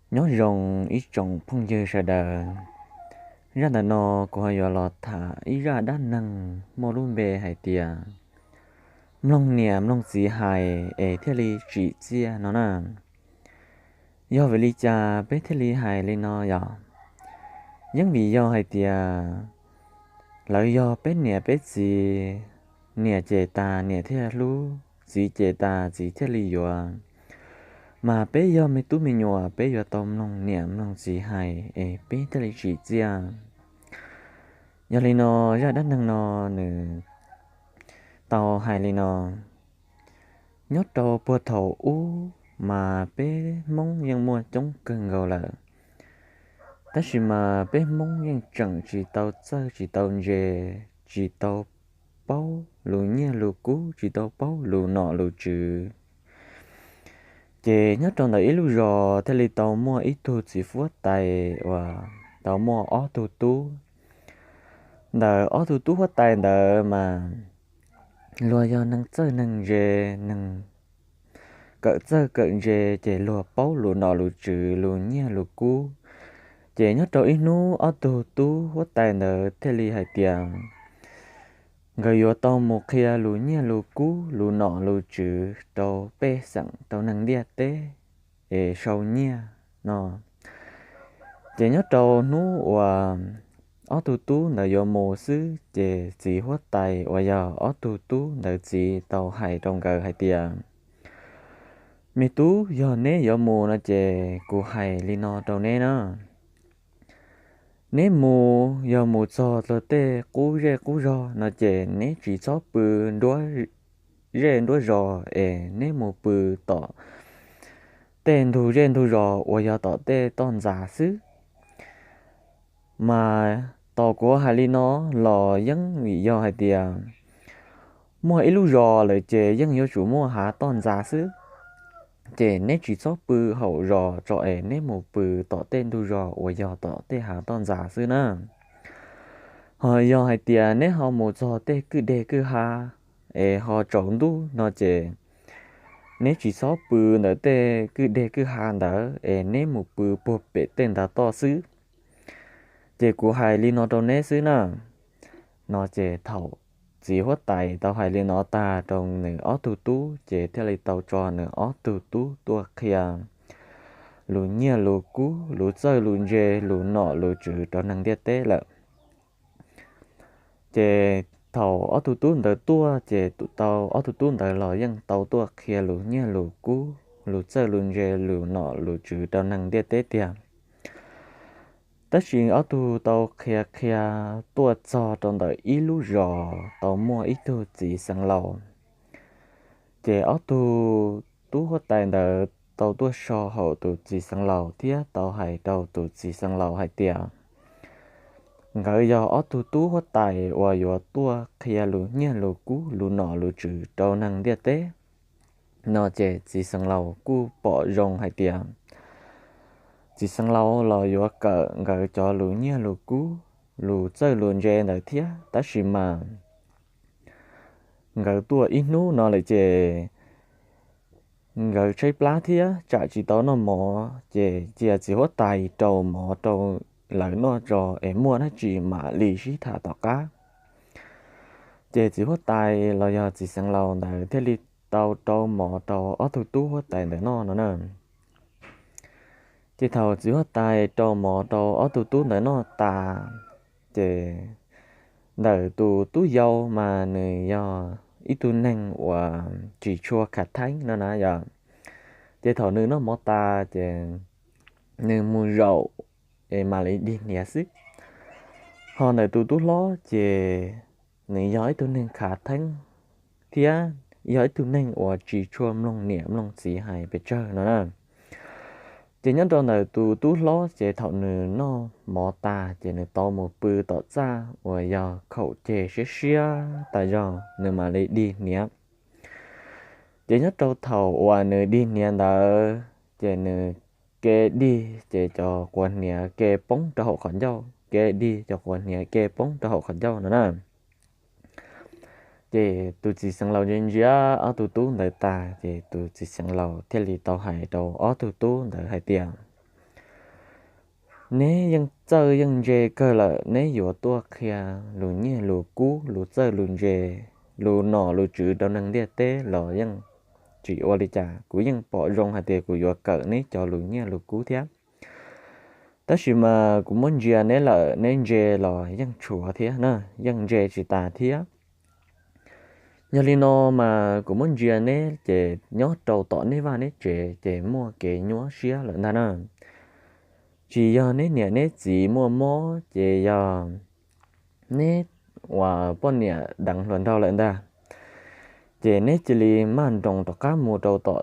Nyob zoo ib tsoom phooj ywg sawv daws, zaj ntawm no kuv ho yuav los tham ib zaj dab neeg muaj lub npe hais tias mloog niam mloog txiv hais es thiaj li tsim txiaj no na. Yog vim li cas peb thiaj li hais li no yog? Yeej vim yog hais tias lawv yog peb niam peb txiv, niam cem tas niam thiaj hlub, txiv cem tas txiv thiaj li yuav. Mas peb yog me tub me nyuam peb yuav tau mloog niam mloog txiv hais es peb thiaj li tsim txiaj. Yog li no, zaj dab neeg no nws tau hais li no. Nyob rau puag thaum ub mas peb Hmoob yeej muaj coob kawg nkaus lawm, tab sis mas peb Hmoob yeej tseem tsis tau txawj tsis tau ntse, tsis tau paub lus nyiaj lus kub, tsis tau paub lus nom lus tswv. Ces nyob rau ntawm ib lub zos thiaj li tau muaj ib tug txiv huab tais uas tau muaj ob tug tub. Ntawm ob tug tub huab tais ntawd mas luag yog neeg txawj neeg ntse, neeg kawm txawj kawm ntse, ces luag paub lus nom lus tswv lus nyiaj lus kub. Ces nyob rau ib hnub ob tug tub huab tais ntawd thiaj li hais tias nkawd yuav tau mus qhia lus nyiaj lus kub lus nom lus tswv rau pej xeem rau neeg ntiaj teb es sau nyiaj no. Ces nyob rau hnub uas ob tug tub ntawd yuav mus xwb ces txiv huab tais uas yog ob tug tub ntawd txiv tau hais rau nkawd hais tias, me tub, yog neb yuav mus no ces kuv hais li no rau neb na. Neb mus yog mus txog luag tej qub zej qub zog no ces neb tsis txhob pw nruab zej nruab zos es neb mus pw tom tej ntug zej ntug zos uas yog tom tej toj ntxas xwb. Mas tos kuv hais li no los yeej vim yog hais tias muaj ib lub zos lawm ces yeej yuav tsum muaj hav toj ntxas xwb. Ces neb tsis txhob pw hauv zos tso es neb mus pw tom tej ntug zos uas yog tom tej hav toj ntxas xwb na. Ho yog hais tias neb ho mus txog tej kwj deg kwj ha es ho tsaus ntuj no ces neb tsis txhob pw ntawm tej kwj deg kwj ha ntawd es neb mus pw puag pem tej ntav toj xwb. Ces kuv hais li no rau neb xwb na. No ces thaum txiv huab tais tau hais li no tag rau nws ob tug tub ces thiaj li tau tso nws ob tug tub tuaj qhia lus nyiaj lus kub lus txawj lus ntse lus nom lus tswv rau neeg ntiaj teb lawm. Ces thaum ob tug tub ntawd tuaj ces tau ob tug tub ntawd los yeej tau tuaj qhia lus nyiaj lus kub lus txawj lus ntse lus nom lus tswv rau neeg ntiaj teb tiag. Tab sis ob tug tau qhia qhia tuaj txog rau ntawm ib lub zos tau muaj ib tug txiv xeev laus. Ces ob tug tub huab tais ntawd tau tuaj so hauv tus txiv xeev laus thiab tau hais rau tus txiv xeev laus hais tias nkawd yog ob tug tub huab tais uas yuav tuaj qhia lus nyiaj lus kub lus nom lus tswv rau neeg ntiaj teb. No ces txiv xeev laus kuj pom zoo hais tias txiv xeev laus los yuav kawm nkawd cov lus nyiaj lus kub lus txawj lus ntse ntawd thiab, tab sis mas nkawd tuaj ib hnub no lawm ces nkawd tshaib plab thiab tsam tsis tau noj mov ces cia txiv huab tais rau mov rau lawv noj tso es muaj dab tsi mam li sib tham tom qab. Ces txiv huab tais los yog txiv xeev laus ntawd thiaj li tau rau mov rau ob tug tub huab tais ntawd noj no na. Ces thaum txiv huab tais rau mov rau ob tug tub ntawd noj tas, ces ntawm tus tub yau mas nws yog ib tug neeg uas tsis tshua khav theeb no na yom. Ces thaum nws noj mov tas ces nws mus zaum es mam li dig hniav xwb. Ho ntawm tus tub hlob ces nws yog ib tug neeg khav theeb thiab yog ib tug neeg uas tsis tshua mloog niam mloog txiv hais pes tsawg no na. Ces nyob rau ntawm tus tub hlob ces thaum nws noj mov tas ces nws tau mus pw tom txaj uas yog khaum ceg siab siab tas zog nws mam li dig hniav. Ces nyob rau thaum uas nws dig hniav ntawd ces nws ke dig ces cov quav hniav ke poob rau hauv qhov ncauj, ke dig cov quav hniav ke poob rau hauv qhov ncauj no na. Ces tus txiv xeev laus ntsia ntsia ob tug tub ntawd tas ces tus txiv xeev laus thiaj li tau hais rau ob tug tub ntawd hais tias, Neb yeej txawj yeej ntse kawg lawm, neb yuav tuaj qhia lus nyiaj lus kub, lus txawj lus ntse, lus nom lus tswv rau neeg ntiaj teb los yeej tsis ua li cas. Kuv yeej pom zoo hais tias kuv yuav kawm neb cov lus nyiaj lus kub thiab. Tab sis mas kuv muab ntsia neb lawm, neb ntse los yeej tshuav thiab na, yeej ntse tsis tas thiab. Yog li no mas kuv muab ntsia neb ces nyob rau tom neb vaj neb tsev ces muaj kev nyuab siab lawm ntag na. Tsis yog neb niam neb txiv muaj mob ces yog neb uas poj niam deev hluas nraug lawm ntag. Ces neb cia li maj nroos rov qab mus rau tom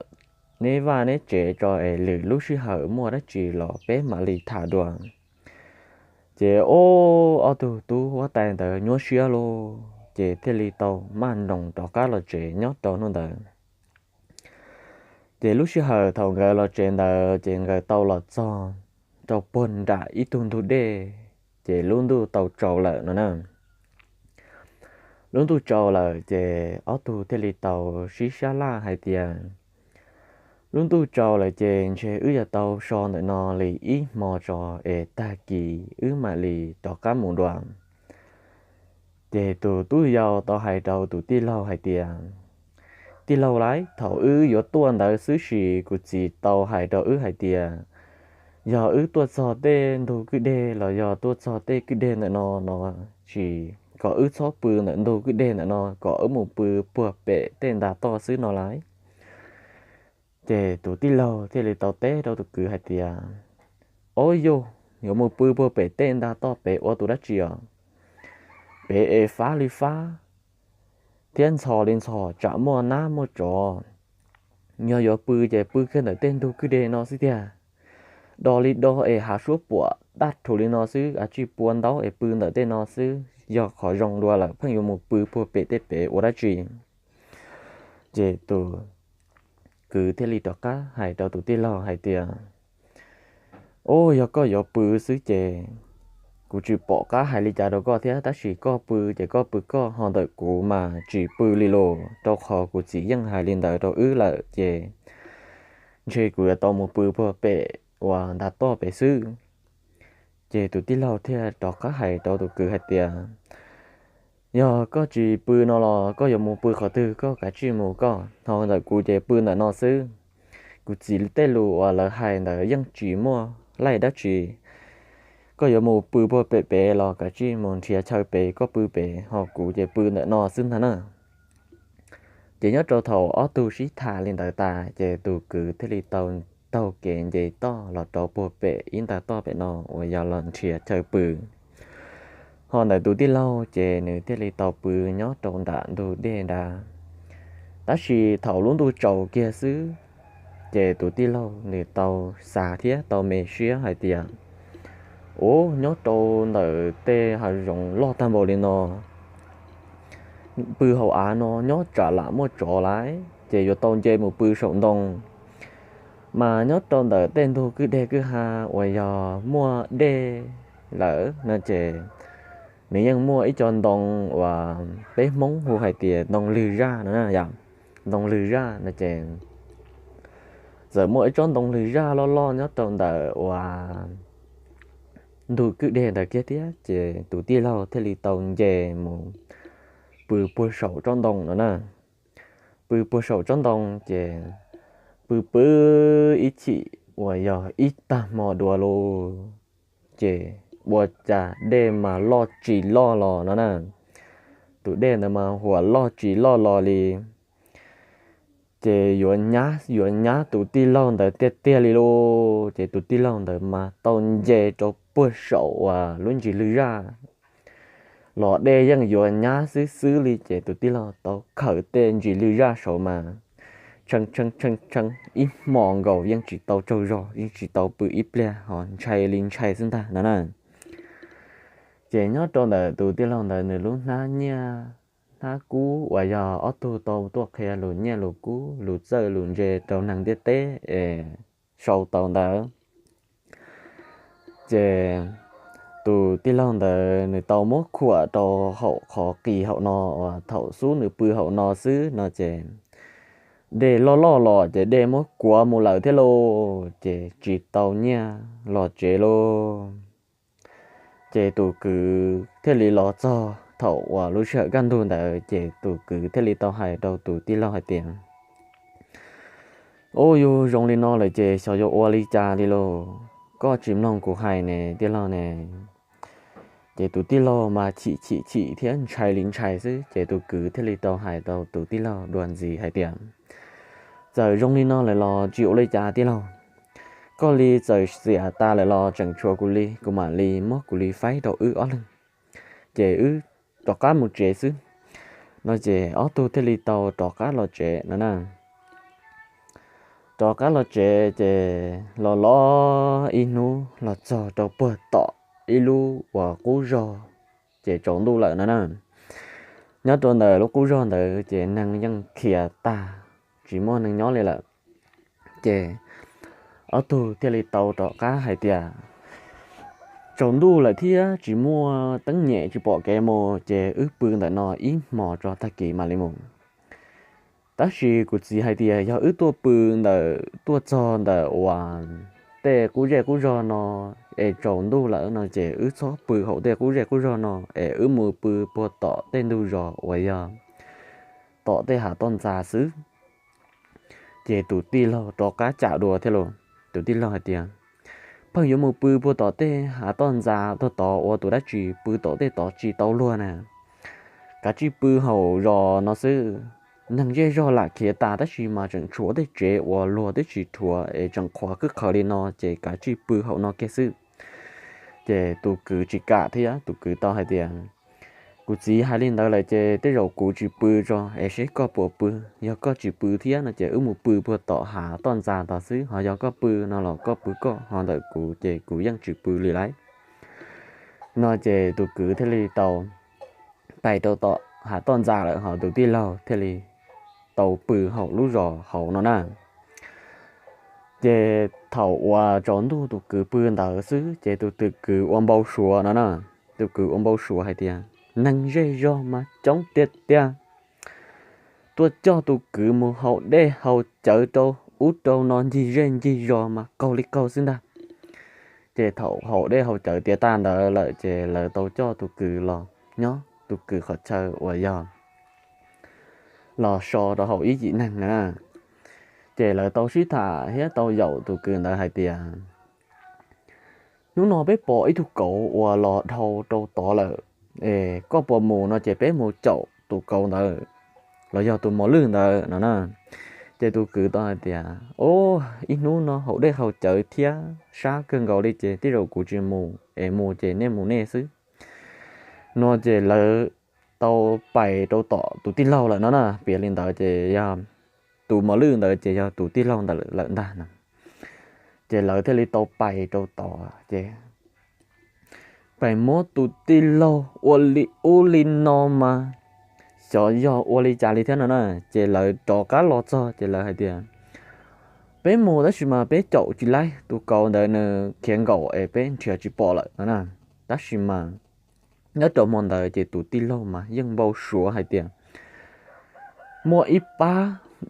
neb vaj neb tsev tso es lwm lub sij hawm muaj dab tsi los peb mam li tham dua. Ces ob tug tub huab tais ntawd nyuaj siab lauj, ces thiaj li tau maj nroos rov qab los tsev nyob rau hnub ntawd. Ces lub sij hawm thaum nkawd los tsev ntawd ces nkawd tau los txog rau puag nram ib tug ntug dej, ces lub ntuj tau tsaus lawm no na. Lub ntuj tsaus lawm ces ob tug thiaj li tau sib sab laj hais tias, lub ntuj tsaus lawm ces ntshe wb yuav tau so ntawm no li ib hmo tso es tag kis wb mam li rov qab mus dua. Ces tus tub yau tau hais rau tus tij laug hais tias, tij laug lauj, thaum wb yuav tuaj ntawd xwb sis kuv txiv tau hais rau wb hais tias yog wb tuaj txog tej ntug kwj deg los yog tuaj txog tej kwj deg ntawm no no, sis kom wb txhob pw ntawm ntug kwj deg ntawm no, kom wb mus pw puag pem tej nta toj xwb no lauj. Ces tus tij laug thiaj li tau teb rau tus kwv hais tias, ob yog yuav mus pw puag pem tej nta toj pem ua tus dab tsi os? Pem es fab li fab thiab ntxhov li ntxhov, tsam muaj nab muaj tsov. Yog yuav pw ces pw kiag ntawm tej ntug kwj deg no xwb tiag. Do li do es hav suab puam daj rhuv li no xwb, a tsij pua ntaub es pw ntawm tej no xwb, yog qhov zoo dua lawm pheej yuav mus pw puag pem tej pem ua dab tsi? Ces tus kwv thiaj li rov qab hais rau tus tij laug hais tias, o, yog koj yuav pw xwb ces kuv tsis pom qab hais li cas rau koj thiab, tab sis koj pw ces koj pw koj, ho ntawm kuv mas tsis pw li los, rau qhov kuv txiv yeej hais li ntawd rau wb lawm ces ntshe kuv yuav tau mus pw puag pem uas nta toj pem xwb. Ces tus tij laug thiaj rov qab hais rau tus kwv hais tias, yog koj tsis pw no los koj yuav mus pw qhov twg koj kav tsij mus koj, ho ntawm kuv ces pw ntawm no xwb. Kuv txiv tej lus uas lawv hais ntawd yeej tsis muaj laij dab tsi. Koj yuav mus pw puag pem pem los kav tsij mus nrhiav chaw pem koj pw pem, ho kuv ces pw ntawm no xwb ntag na. Ces nyob rau thaum ob tug sib tham li ntawd tas ces tus kwv thiaj li tau taug kev nce toj los rau puag pem ib nta toj pem no uas yog los nrhiav chaw pw. Ho ntawm tus tij laug ces nws thiaj li tau pw nyob rau nram ntug dej nrad. Tab sis thaum lub ntuj tsaus kiag xwb, ces tus tij laug nws tau xav thiab tau me siab hais tias, ub, nyob rau ntawm tej hav zoov loj tag npaum li no, pw hauv av no nyob tsam lam muaj tsov lawm ces yuav tau nce mus pw saum ntoo. Mas nyob rau ntawm tej ntug kwj deg kwj ha uas yog muaj dej lawm no ces nws yeej muaj ib co ntoo uas peb Hmoob hu hais tias ntoo lwg zaj no yom, ntoo lwg zaj no ces txawm muaj ib tsob ntoo lwg zaj loj loj nyob rau ntawm uas ntug kwj deg ntawd kiag thiab, ces tus tij laug thiaj li tau nce mus pw puag saum tsob ntoo no na. Pw puag saum tsob ntoo ces pw pw ib chim uas yog ib tag hmo dua lawm, ces ua cas dej mas loj tsis loj los no na. Tus dej ntawd mas huam loj tsis loj los li, ces yuav nyab yuav nyab tus tij laug ntawd tiag tiag li lauj. Ces tus tij laug ntawd mas tau nce rau puag saum uas lub ntsis lwg zaj los dej yeej yuav nyab xwb xwb li, ces tus tij laug tau khawm tej ntsis lwg zaj saud mas tshee tshee tshee tshee ib hmos nkaus yeej tsis tau tsaug zog, yeej tsis tau pw ib pliag, ho ntshai li ntshai xwb ntag no na. Ces nyob rau ntawm tus tij laug ntawd nws lub hnab nyiaj hnab kub uas yog ob tug tau tuaj qhia lus nyiaj lus kub lus txawj lus ntse rau neeg ntiaj teb es sau tau ntawd, ces tus tij laug ntawd nws tau muab khuam rau hauv qhov qis hauv no uas thaum xub nws pw hauv no xwb no ces dej loj loj los ces dej muab kuav mus lawm thiab lauj, ces tsis tau nyiaj los tsev lauj. Ces tus kwv thiaj li los txog thaum uas lub sij hawm kaj ntug ntawd ces tus kwv thiaj li tau hais rau tus tij laug hais tias, Ub, yus zoo li no lawm ces xyov yuav ua li cas li lauj, koj tsis mloog kuv hais ne tij laug ne. Ces tus tij laug mas chim chim chim thiab ntshai li ntshai xwb, ces tus kwv thiaj li tau hais rau tus tij laug dua ntxiv hais tias, Txawm zoo li no lawm los tsis ua li cas tij laug, koj li txawm xiam tas lawm los tseem tshuav kuv li, kuv mam li muab kuv li faib rau wb ob leeg, ces wb rov qab mus tsev xwb. No ces ob tug thiaj li tau rov qab los tsev no na. Rov qab los tsev ces los los ib hnub los txog rau puag tom ib lub uas qub zog, ces tsaus ntuj lawm no na. Nyob rau ntawm lub qub zog ntawd ces neeg yeej khiav tag, tsis muaj neeg nyob li lawm. Ces ob tug thiaj li tau rov qab hais tias, Tsaus ntuj lawm thiab tsis muaj teeb nyem tsis pom kev mus, ces wb pw ntawm no ib hmos tso tag kis mam li mus. Tab sis kuv txiv hais tias yog wb tuaj pw ntawm, tuaj txog ntawm uas tej qub zej qub zog no es tsaus ntuj lawm no ces wb txhob pw hauv tej qub zej qub zog no es wb mus pw puag tom tej ntug zos uas yog tom tej hav toj ntxas xwb. Ces tus tij laug rov qab cam dua thiab lauj. Tus tij laug hais tias, Pheej yuav mus pw puag tom tej hav toj ntxas, tog tod ua tus dab tsi pw tom tej tod tsis tau luag na. Kav tsij pw hauv zos no xwb. Neeg zej zog lam khiav tas tab sis mas tseem tshuav tej tsev uas luag twb tsis rhuav es tseem qhuav khwb qhawv li no ces kav tsij pw hauv no kiag xwb. Ces tus kwv tsis kam thiab, tus kwv tau hais tias, Kuv txiv hais li ntawd lawm ces tej zaum kuv tsis pw tso es seb koj puas pw. Yog koj tsis pw thiab no ces wb mus pw puag tom hav toj ntxas tod xwb, ho yog koj pw no los koj pw koj, ho ntawm kuv ces kuv yeej tsis pw li lauj. No ces tus kwv thiaj li tau pais rau tom hav toj ntxas lawm, ho tus tij laug thiaj li tau pw hauv lub zos hauv no na. Ces thaum uas tsaus ntuj tus kwv pw ntawd xwb ces tus, tus kwv ua npau suav no na. Tus kwv ua npau suav hais tias neeg zej zog mas coob tiag tiag, tuaj coj tus kwv mus haus dej haus cawv rau ub rau no ncig zej ncig zos mas qaug li qaug xwb ntag. Ces thaum haus dej haus cawv tiav tag ntawd lawm ces lawv tau coj tus kwv los nyob tus kwv qhov chaw uas yog los so rau hauv ib yim neeg na. Ces lawv tau sib tham thiab tau yaum tus kwv ntawd hais tias, Hnub no peb pom ib tug kauv uas los dhau rau tod lawm, es koj puas mus no ces peb mus caum tus kauv ntawd los yog tus mos lwj ntawd no na. Ces tus kwv tau hais tias, Ub, ib hnub no haus dej haus cawv thiab sab kawg nkaus li ces tej zaum kuv tsis mus, es mus ces nej mus nej xwb. No ces lawv tau pais rau tom tus tij laug lawm no na, piav li ntawd ces yog tus mos lwj ntawd ces yog tus tij laug ntawd lawm ntag no. Ces lawv thiaj li tau pais rau tod ces pais muab tus tij laug ua li ub li no mas xyov yog ua li cas li thiab no na. Ces lawv rov qab los txog ces lawv hais tias, Peb mus tab sis mas peb caum tsis laib, tus kauv ntawd nws khiav nkaum es peb nrhiav tsis pom lawm no na. Tab sis mas nyob rau hmo ntawd ces tus tij laug mas yeej npau suav hais tias muaj ib pab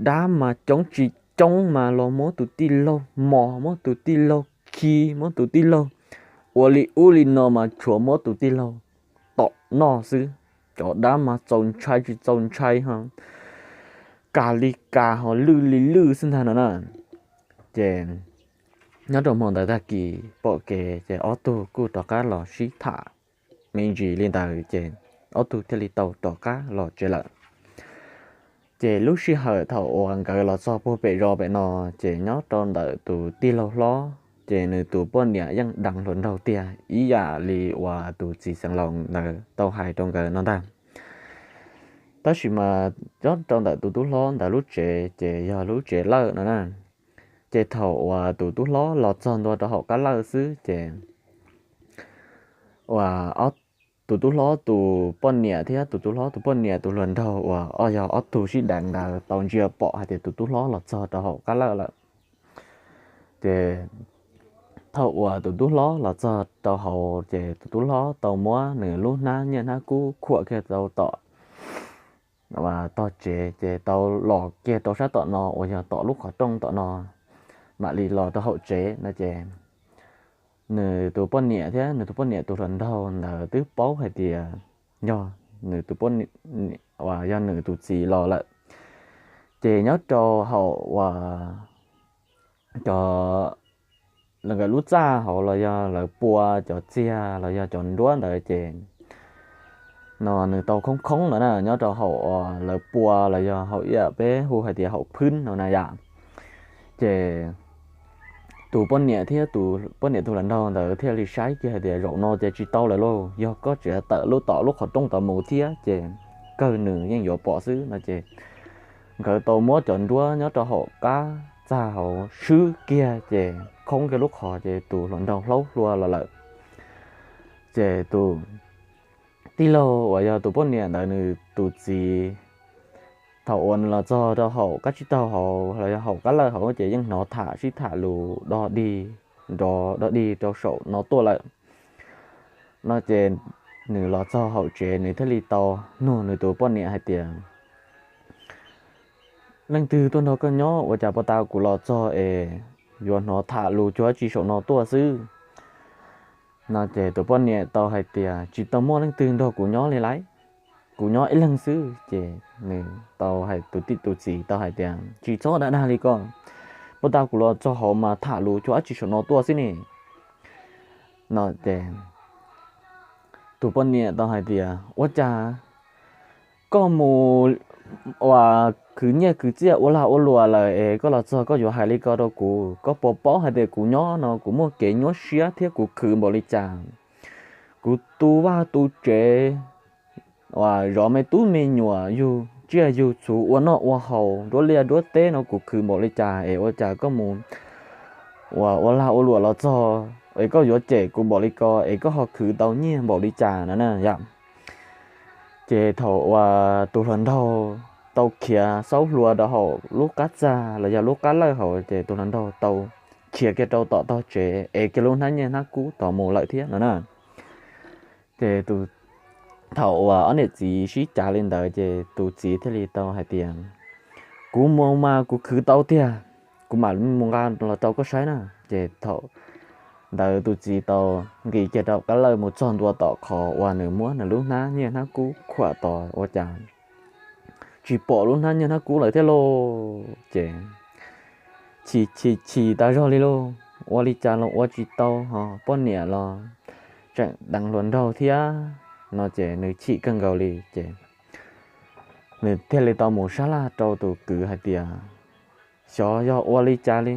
dab mas coob tsis coob mas los muab tus tij laug mos, muab tus tij laug khi, muab tus tij laug ua li ub li no mas tshuav muab tus tij laug tom noj xwb. Cov dab mas txaus ntshai tsis txaus ntshai ho, kas li kas ho lwj li lwj xwb ntag no na. Ces nyob rau hmo ntawd tag kis pom kev ces ob tug kuj rov qab los sib tham me ntsis li ntawd ces ob tug thiaj li tau rov qab los tsev lawm. Ces lub sij hawm thaum uas nkawd los txog puag pem zos pem no, ces nyob rau ntawm tus tij laug hlob ces nws tus poj niam yeej deev hluas nraug tiag ib yam li uas tus txiv xeev laus ntawd tau hais rau nkawd no ntag. Tab sis mas nyob rau ntawm tus tub hlob ntawd lub tsev ces yog lub tsev lawj no na. Ces thaum uas tus tub hlob los txog ntua rau hauv qab lawj xwb ces uas tus tub hlob tus poj niam thiab tus tub hlob tus poj niam tus hluas nraug uas ob, yog ob tug sib deev ntawd tau ntsia pom hais tias tus tub hlob los txog rau hauv qab lawj lawm. Ces thaum uas tus tub hlob los txog rau hauv ces tus tub hlob tau muab nws lub hnab nyiaj hnab kub khuam kiag rau tom tog tsev ces tau los kiag rau sab tom no uas yog tom lub qhov rooj tom no mam li los rau hauv tsev no ces nws tus poj niam thiab nws tus poj niam tus hluas nraug ntawd twb paub hais tias yog nws tus poj, uas yog nws tus txiv los lawm. Ces nyob rau hauv uas cov, nkawd lub txaj hauv los yog lawv pua cov txiag los yog cov nruab ntawd ces no nws tau khoob khoob no na, nyob rau hauv uas lawv pua los yog hauv ib yam peb hu hais tias hauv phwb no na yom. Ces tus poj niam thiab tus poj niam tus hluas nraug ntawd thiaj li saib kiag hais tias zaum no ces tsis tau lawm lauj, yog koj tseem tawm lub tom lub qhov rooj tod mus thiab ces kawg nws yeej yuav pom xwb no ces nkawd tau muab cov nruab nyob rau hauv qab txaj hauv swb kiag ces khoob kiag lub qhov ces tus hluas nraug hlaub hlua los lawm. Ces tus tij laug uas yog tus poj niam ntawd nws tus txiv thaum uas nws los txog rau hauv qab tsib taug hauv los yog hauv qab lawj hauv ces yeej hnov tham sib tham lus dog dig nrov dog dig rau saum no tuaj lawm. No ces nws los txog hauv tsev nws thiaj li tau nug nws tus poj niam hais tias, leej twg tuaj nrog koj nyob ua cas puag ta kuv los txog es yuav hnov tham lus cuag dab tsi saum no tuaj xwb? No ces tus poj niam tau hais tias tsis tau muaj leej twg nrog kuv nyob li lauj, kuv nyob ib leeg xwb. Ces nws tau hais, tus txiv tau hais tias tsis txhob dag dag li ko, puag ta kuv los txog hauv mas tham lus cuag dab tsi saum no tuaj xwb ne. No ces tus poj niam tau hais tias ua cas koj mus uas khwv nyiaj khwv txiaj ua lag ua luam lawm es koj los txog koj yuav hais li ko rau kuv, koj puas paub hais tias kuv nyob no kuv muaj kev nyuaj siab thiab kuv khwv npaum li cas. Kuv tu vaj tu tsev uas zov me tub me nyuam yug tsiaj yug txhu ua noj ua haus nruab liaj nruab teb no kuv khwv npaum li cas es ua cas koj mus uas ua lag ua luam los txog es koj yuav cem kuv npaum li ko es koj ho khwv tau nyiaj npaum li cas no na yom. Ces thaum uas tus hluas nraug tau khiav xaub hlua rau hauv lub qab txaj los yog lub qab lawj hauv ces tus hluas nraug tau khiav kiag rau tom tog tsev es kiag lub hnab nyiaj hnab kub tod mus lawm thiab no na. Ces thaum uas ob niam txiv sib cav li ntawd ces tus txiv thiaj li tau hais tias kuv mus mas kuv khwv tau tiag, kuv mam mus nqa los rau koj saib na. Ces thaum ntawd tus txiv tau nqis kiag rau qab lawj mus txog ntua tom qhov uas nws muab nws lub hnab nyiaj hnab kub khuam tod ua cas tsis pom lub hnab nyiaj hnab kub lawm thiab lauj. Ces chim chim chim tas zog li lauj, ua li cas los ua tsis tau ho poj niam los tseem deev hluas nraug thiab no ces nws chim kawg nkaus li ces nws thiaj li tau mus sab laj rau tus kwv hais tias xyov yog ua li cas li,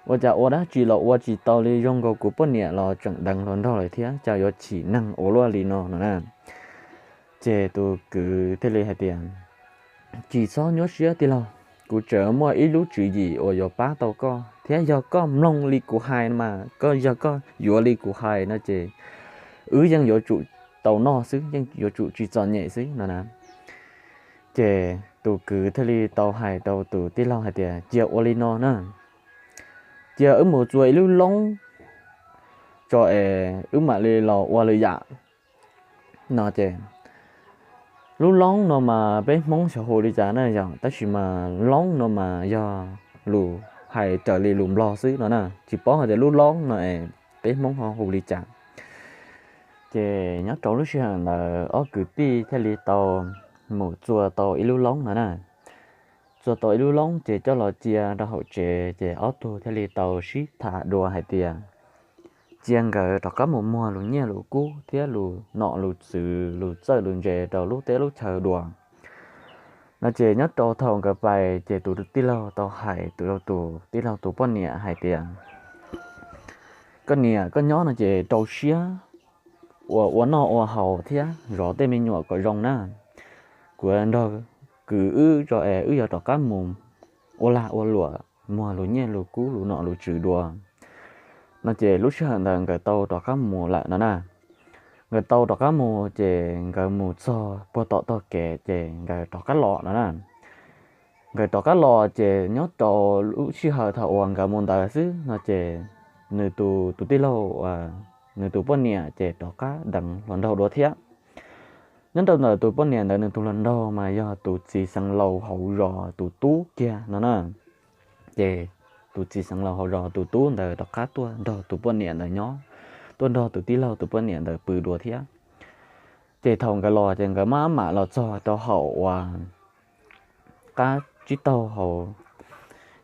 ua cas ua dab tsi los ua tsis tau li, zoo nkaus kuv poj niam los tseem deev hluas nraug lawm thiab cas yuav chim neeg ua luaj li no no na. Ces tus kwv thiaj li hais tias tsis txhob nyuaj siab tij laug, kuv tseem muaj ib lub tswv yim uas yuav pab tau koj thiab yog koj mloog li kuv hais mas koj, yog koj yuav li kuv hais no ces wb yeej yuav tsum tau noj xwb, yeej yuav tsum tsis txom nyem xwb no na. Ces tus kwv thiaj li tau hais rau tus tij laug hais tias cia ua li no na, cia wb mus txua ib lub loob tso es wb mam li los ua lwm yam no ces lub loob no mas peb Hmoob xyov hu li cas na yog, tab sis mas loob no mas yog lus hais raws li lus Nplog xwb no na, tsis paub hais tias lub loob no es peb Hmoob ho hu li cas. Ces nyob rau lub sij hawm ntawd ob kwv tij thiaj li tau mus txua tau ib lub loob no na. Txua tau ib lub loob ces coj los cia rau hauv tsev ces ob tug thiaj li tau sib tham dua hais tias cia nkawd rov qab mus muag lus nyiaj lus kub thiab lus nom lus tswv lus txawj lus ntse rau lub teb lub chaw dua no ces nyob rau thaum nkawd pais ces tus tij laug tau hais rau tus tij laug tus poj niam hais tias koj niam, koj nyob no ces rau siab uas ua noj ua haus thiab zov tej me nyuam kom zoo na. Kuv nrog kwv wb tso es wb yuav rov qab mus ua lag ua luam muag lus nyiaj lus kub lus nom lus tswv dua no ces lub sij hawm ntawd nkawd tau rov qab mus lawm no na. Nkawd tau rov qab mus ces nkawd mus txog puag tom tog kev ces nkawd rov qab los no na. Nkawd rov qab los ces nyob rau lub sij hawm thaum uas nkawd mus ntawd xwb no ces nws tus, tus tij laug, nws tus poj niam ces rov qab deev hluas nraug dua thiab. Nyob rau ntawm tus poj niam ntawd nws tus hluas nraug mas yog tus txiv xeev laus hauv zos tus tub kiag no na. Ces tus txiv xeev laus hauv zos tus tub ntawd rov qab tuaj nrog tus poj niam ntawd nyob, tuaj nrog tus tij laug tus poj niam ntawd pw dua thiab. Ces thaum nkawd los ces nkawd maj mam los txog rau hauv uas qab tsib taug hauv,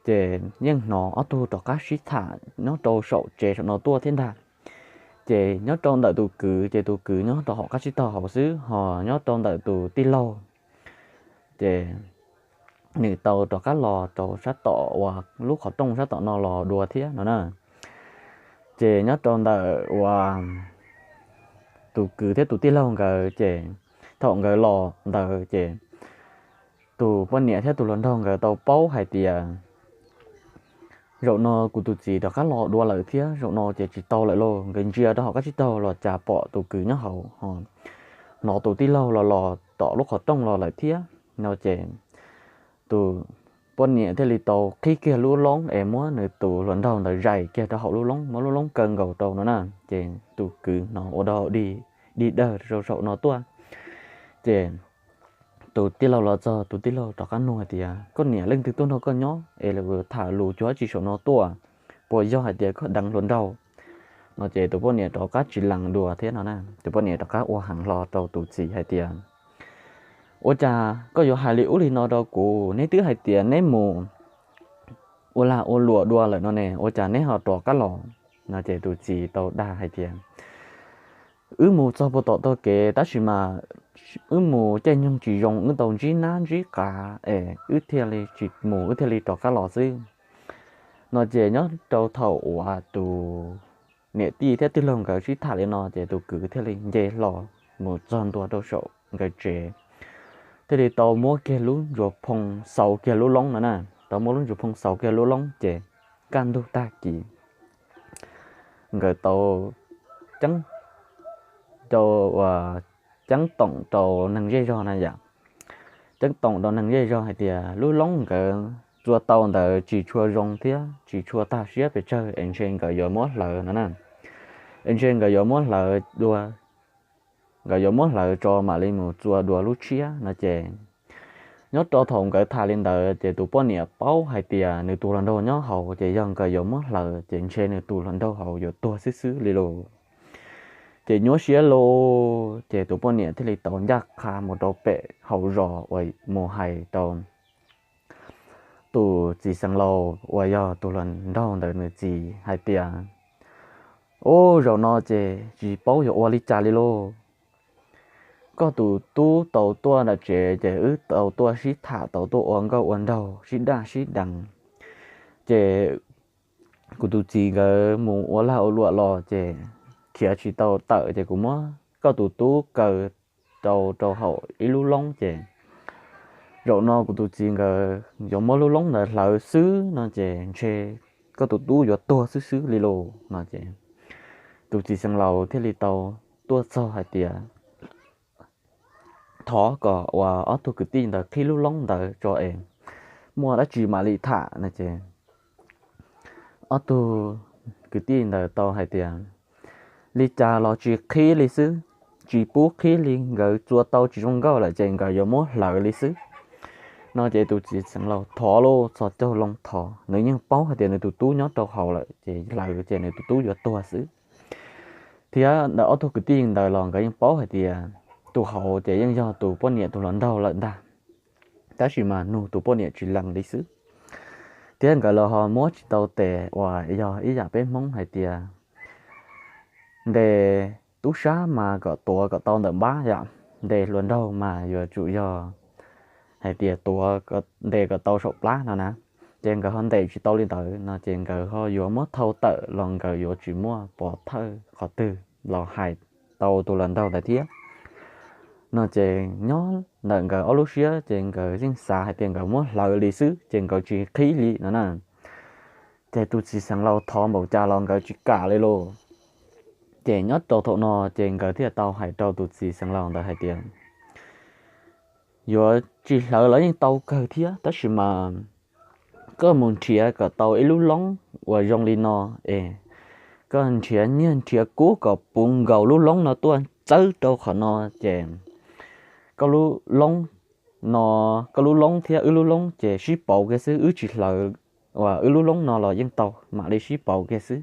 ces yeej hnov ob tug rov qab sib tham nyob rau saum tsev saum no tuaj thiab ntag. Ces nyob rau ntawm tus kwv ces tus kwv nyob rau hauv qab tsib taug hauv xwb, ho nyob rau ntawm tus tij laug ces nws tau rov qab los rau sab tom uas lub qhov rooj sab tom no los dua thiab no na. Ces nyob rau ntawm uas tus kwv thiab tus tij laug nkawd ces thaum nkawd los ntawd ces tus poj niam thiab tus hluas nraug nkawd tau paub hais tias zaum no kuv tus txiv rov qab los dua lawm thiab, zaum no ces tsis tau lawm lauj. Nkawd ntsia rau hauv qab tsib taug los cas pom tus kwv nyob hauv, hnov tus tij laug los los tom lub qhov rooj los lawm thiab no ces tus poj niam thiaj li tau qhib kiag lub loob es muab nws tus hluas nraug ntawd zais kiag rau hauv lub loob, muab lub loob kaw nkaus rau no na. Ces tus kwv hnov ua dog dig, dig dawg rau saum no tuaj. Ces tus tij laug los txog, tus tij laug rov qab nug hais tias, koj niam, leej twg tuaj nrog koj nyob es tham lus cuag dab tsi saum no tuaj? Puas yog hais tias koj deev hluas nraug? No ces tus poj niam rov qab tsis lees dua thiab no na. Tus poj niam rov qab ua heev hlo rau tus txiv hais tias, ua cas koj yuav hais li ub li no rau kuv? Neb twb hais tias neb mus ua lag ua luam dua lawm no ne, ua cas neb ho rov qab los? No ces tus txiv tau dag hais tias, wb mus txog puag tom tog kev tab sis mas wb mus caij nyoog tsis zoo, wb tau ntsib nab ntsib qav es wb thiaj li tsis mus, wb thiaj li rov qab los xwb. No ces nyob rau thaum uas tus niam tij thiab tij laug nkawd sib tham li no ces tus kwv thiaj li nce hlo mus txog ntua rau saum nkawd tsev, thiaj li tau muab kiag lub ntsuas phoo xauv kiag lub loob no na. Tau muab lub ntsuas phoo xauv kiag lub loob ces kaj ntug tag kis nkawd tau ceeb rau, ceeb toom rau neeg zej zog na yom. Ceeb toom rau neeg zej zog hais tias lub loob nkawd txua tau ntawd tsis tshua zoo thiab tsis tshua tag siab pes tsawg es ntshe nkawd yuav muab hlawv no na. Es ntshe nkawd yuav muab hlawv dua, nkawd yuav muab hlawv tso mam li mus txua dua lub tshiab no ces nyob rau thaum nkawd tham li ntawd ces tus poj niam paub hais tias nws tus hluas nraug nyob hauv ces yog nkawd yuav muab hlawv ces ntshe nws tus hluas nraug hauv yuav tuag xwb xwb li lauj. Ces nyuaj siab lauj, ces tus poj niam thiaj li tau ncaj qha mus rau pem hauv zos uas mus hais rau tus txiv xeev laus uas yog tus hluas nraug ntawd nws txiv hais tias, ub, zaum no ces tsis paub yuav ua li cas li lauj. Koj tus tub tau tuaj nram tsev ces wb tau tuaj sib tham, tau tuaj ua nkauj ua nraug sib daj sib deev, ces kuv tus txiv nkawd mus ua lag ua luam los ces khiav tsis tau tawm ces kuv muab koj tus tub kaw rau rau hauv ib lub loob ces zaum no kuv tus txiv nkawd yuav muab lub loob ntawd hlawv xwb no ces ntshe koj tus tub yuav tuag xwb xwb li lauj no ces tus txiv xeev laus thiaj li tau tuaj txog hais tias thov kom uas ob tug kwv tij ntawd qhib lub loob ntawd tso es muaj dab tsi mam li tham no ces ob tug kwv tij ntawd tau hais tias li cas los tsis qhib li xwb, tsis pub qhib li, nkawd txua tau tsis zoo nkauj lawm ces nkawd yuav muab hlawv li xwb no ces tus txiv xeev laus thov lauj, txhos caug loo thov, nws yeej paub hais tias nws tus tub nyob rau hauv lawm ces hlawv ces nws tus tub yuav tuag xwb. Thiab ntawm ob tug kwv tij ntawd los nkawd yeej paub hais tias tus hauv ces yeej yog tus poj niam tus hluas nraug lawm ntag, tab sis mas nug tus poj niam tsis lees li xwb. Thiab nkawd los ho muab tsis tau tes uas yog ib yam peb Hmoob hais tias ntes tub sab mas kom tuav kom tau ntawm npab yom, ntes hluas nraug mas yuav tsum yog hais tias tuav, ntes kom tau saum plab no na. Ces nkawd ho ntes tsis tau li ntawd no ces nkawd ho yuav muab thau tawm los nkawd yuav tsis muaj pov thawj qhov twg los hais tau tus hluas nraug ntawd thiab no ces nyob ntawm nkawd ob lub siab ces nkawd yeej xav hais tias nkawd muab hlawv li xwb ces nkawd tsis qhib li no na. Ces tus txiv xeev laus thov npaum cas los nkawd tsis kam li lauj. Ces nyob rau thaum no ces nkawd thiaj tau hais rau tus txiv xeev laus ntawd hais tias yuav tsis hlawv los yeej tau kawg thiab, tab sis mas koj mus nrhiav kom tau ib lub loob uas zoo li no es koj nrhiav nyiaj nrhiav kub kom puv nkaus lub loob no tuaj txawb rau qhov no ces koj lub loob no, koj lub loob thiab wb lub loob ces sib pauv kiag xwb, wb tsis hlawv, uas wb lub loob no los yeej tau, mam li sib pauv kiag xwb.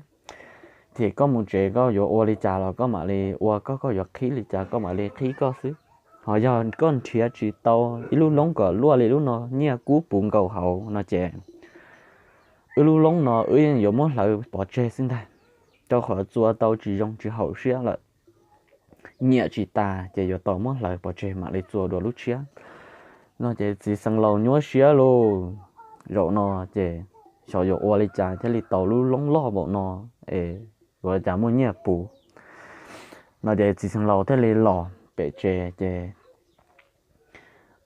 Ces koj mus tsev koj yuav ua li cas los koj mam li ua koj, koj yuav qhib li cas koj mam li qhib koj xwb. Ho yog koj nrhiav tsis tau ib lub loob kom luaj li lub no nyiaj kub puv nkaus hauv no ces wb lub loob no wb yeej yuav muab hlawv pov tseg xwb ntag, rau qhov txua tau tsis zoo tsis haum siab lawm, nyiam tsis tas ces yuav tau muab hlawv pov tseg mam li txua dua lub tshiab. No ces txiv xeev laus nyuaj siab lauj, zaum no ces xyov yuav ua li cas thiaj li tau lub loob loj npaum no es yuav ua li cas muaj nyiaj puv. No ces txiv xeev laus thiaj li los pem tsev ces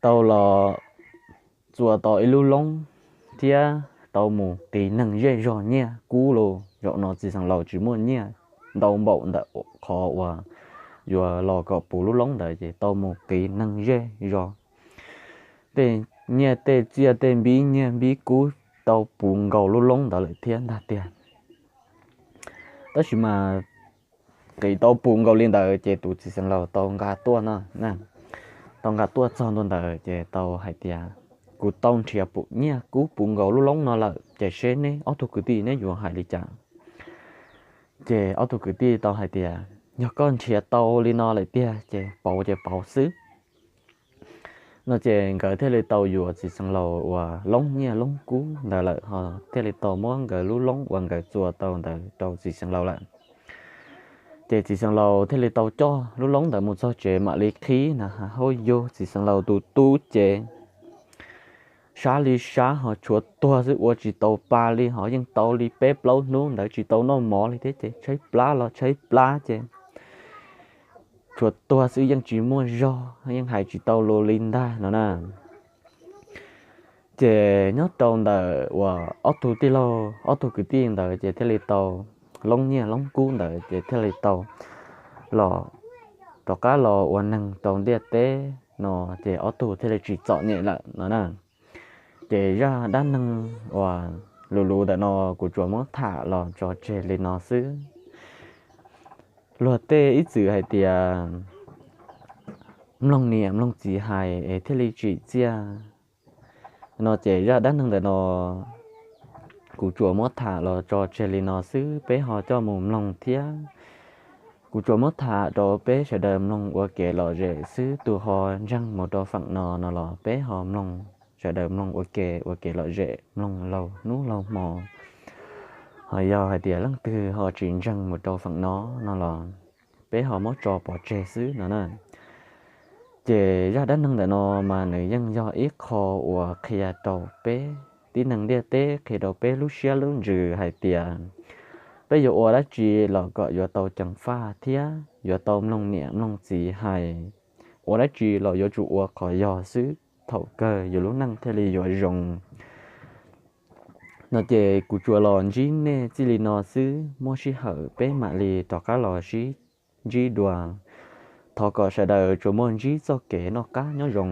tau los txua tau ib lub loob thiab tau mus qiv neeg zej zog nyiaj kub lauj. Zaum no txiv xeev laus tsis muaj nyiaj ntau npaum ntawm qhov uas yuav los kom puv lub loob ntawd ces tau mus qiv neeg zej zog tej nyiaj tej txiaj tej npib nyiaj npib kub tau puv nkaus lub loob ntawd lawm thiab ntag tiag. Tab sis mas qiv tau puv nkaus li ntawd ces tus txiv xeev laus tau nqa tuaj no, tau nqa tuaj txog ntua ntawd ces tau hais tias, kuv tau nrhiav puv nyiaj kub puv nkaus lub loob no lawm ces seb neb ob tug kwv tij neb yuav hais li cas. Ces ob tug kwv tij tau hais tias, yog koj nrhiav tau li no lawm tiag ces pauv ces pauv xwb. No ces nkawd thiaj li tau yuav txiv xeev laus uas loob nyiaj loob kub ntawd lawm ho thiaj li tau muab nkawd lub loob uas nkawd txua tau ntawd rau txiv xeev laus lawm. Ces txiv xeev laus thiaj li tau coj lub loob ntawd mus txog tsev mam li qhib na, hauj yug txiv xeev laus tus tub ces sab li sab ho tshuav tuag xwb ua tsis tau pa li ho yeej tau li peb plaub hnub ntawd tsis tau noj mov li thiab ces tshaib plab los tshaib plab ces tshuav tuag xwb yeej tsis muaj zog yeej hais tsis tau lus li ntag no na. Ces nyob rau ntawm uas ob tug tij laug ob tug kwv tij ntawd ces thiaj li tau loob nyiaj loob kub ntawd ces thiaj li tau los rov qab los ua neeg rau ntiaj teb no ces ob tug thiaj li tsis txom nyem lawm no na. Ces zaj dab neeg uas luv luv ntawm no kuv tsuas muab tham los tso tseg li no xwb. Luag tej ib txwm hais tias mloog niam mloog txiv hais es thiaj li tsim txiaj no ces zaj dab neeg ntawm no kuv tsuas muab tham los tso tseg li no xwb, peb ho coj mus mloog thiab. Kuv tsuas muab tham rau peb sawv daws mloog ua kev lom zem xwb, tus ho ntseeg mus rau feem no no los peb ho mloog, sawv daws mloog ua ke ua kev lom zem, mloog laug hnub laug hmo. Ho yog hais tias leej twg ho tsis ntseeg mus rau feem no no los peb ho muab tso pov tseg xwb no na. Ces zaj dab neeg ntawm no mas nws yeej yog ib qho uas qhia rau peb tib neeg ntiaj teb, qhia rau peb lub siab lub ntsws hais tias peb yuav ua dab tsi los kom yuav tau ceev faj thiab yuav tau mloog niam mloog txiv hais. Ua dab tsi los yuav tsum ua qhov yog xwb, thaum kawg yus lub neej thiaj li yuav zoo. No ces kuv tsuas los ntsib nej txij li no xwb, muaj sij hawm peb mam li rov qab los sib ntsib dua. Thov kom sawv daws tsuas muaj ntsib txoj kev noj qab nyob zoo.